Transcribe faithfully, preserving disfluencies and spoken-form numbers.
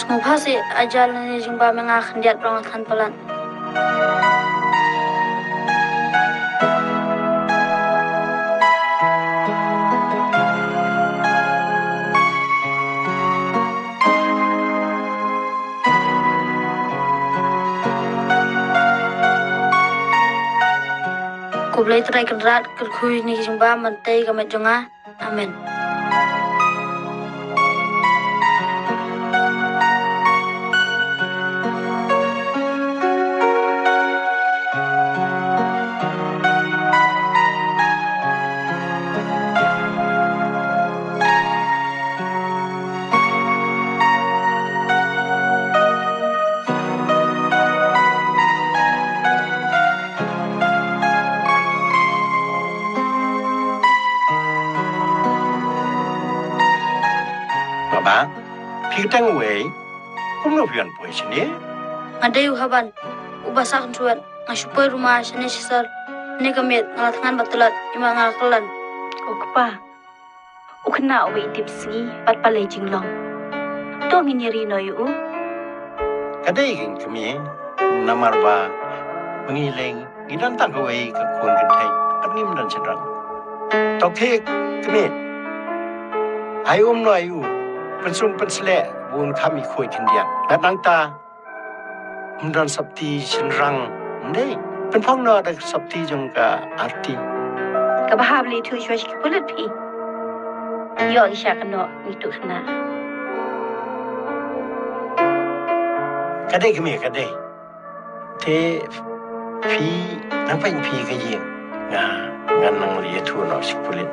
Mo pha se ajal ne jingba me nga khyndiat ba nga than palat. Khublei Trai Kynrad, kyrkhu ïa kine ki jingbam ban tei ka met jong nga. Amen. Baba, phi kyrteng uwei, kumno phi wan poi shane? Nga dei u Haban, uba sak nthuat, nga shu poi ruma shane shisar, ne ka miet nga la thngan ba tlot, ïa ma nga la kyllon. O kpa, u khynnah uba itip sngi bad ba leh jinglong. To ngin ïa ri noh ïa u. Ka dei kein kmie, namar ba ma ngi leng ngi don tang kawei ka khun kynthei bad ngim don shynrang. To khie kmie, ai um noh ïa u, pynsum pynsleh ba un kham ïa khoi khyndiat. Bad nangta ym don sopti shynrang, ym dei. Pynphong noh da ka sopti jong ka Arti. Kaba hap leh thuh shuwa sha ki pulit phi. Ïoh ki sha kynnoh ngi tuh khynnah. Ka dei kmie, ka dei. Te phi nang peit phi ka ïing. Nga, ngan nang leit ïathuh noh sha ki pulit.